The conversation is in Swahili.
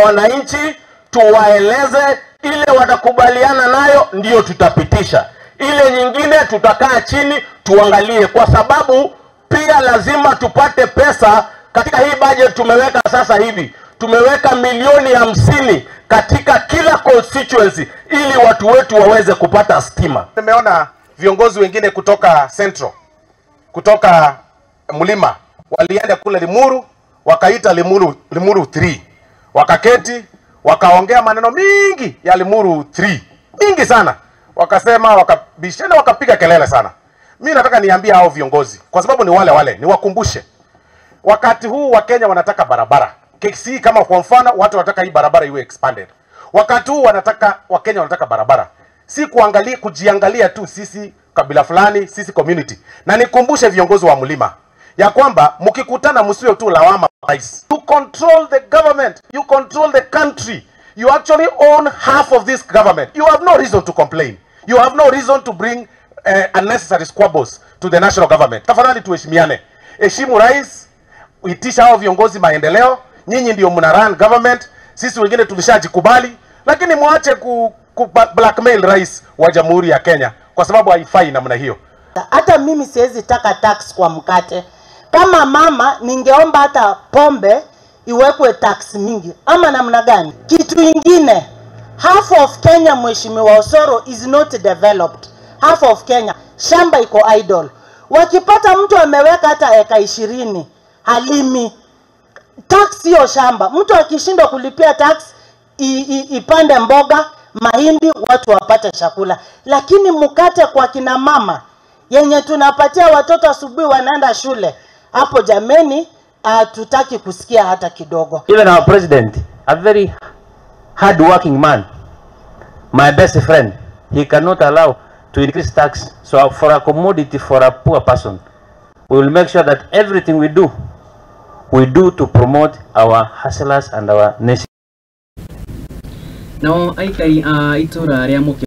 Wananchi tuwaeleze, ile watakubaliana nayo ndiyo tutapitisha, ile nyingine tutakaa chini tuangalie, kwa sababu pia lazima tupate pesa katika hii budget tumeweka sasa hivi. Tumeweka milioni 50 katika kila constituency ili watu wetu waweze kupata stima. Nimeona viongozi wengine kutoka Central, kutoka mlima, walienda kule Limuru, wakaita Limuru 3, wakaketi, wakaongea maneno mingi ya Limuru 3, mingi sana, wakasema, wakabishana, wakapiga kelele sana. Mi nataka niambie hao viongozi, kwa sababu ni wale wale, niwakumbushe wakati huu Wakenya wanataka barabara. KCE kama kwa mfano, watu wanataka hii barabara iwe expanded. Wakati huu wanataka, Wakenya wanataka barabara, si kuangalia kujiangalia tu sisi kabila fulani, sisi community. Na nikumbushe viongozi wa mlima ya kwamba mkikutana msiwe tu lawama rais. You control the government, you control the country. You actually own half of this government. You have no reason to complain. You have no reason to bring unnecessary squabbles to the national government. Tafadhali tuheshimiane. Heshimu rais, itisha hao viongozi maendeleo. Nyinyi ndio mna run government, sisi wengine tulishajikubali, lakini mwache ku blackmail rais wa Jamhuri ya Kenya kwa sababu haifai namna hiyo. Hata mimi siwezi taka tax kwa mkate. Kama mama ningeomba hata pombe iwekwe tax mingi ama namna gani? Kitu ingine, half of Kenya, Mheshimiwa Osoro, is not developed. Half of Kenya shamba iko idle. Wakipata mtu ameweka hata eka 20 halimi, tax hiyo shamba. Mtu akishindwa kulipia tax ipande mboga, mahindi, watu wapate chakula. Lakini mkate kwa kina mama yenye tunapatia watoto asubuhi wanaenda shule, hapo jameni, hatutaki kusikia hata kidogo. Even our president, a very hard working man, my best friend, he cannot allow to increase tax. So for a commodity for a poor person, we will make sure that everything we do to promote our hustlers and our nation. Nao aikari a itũra rĩa Mũkĩ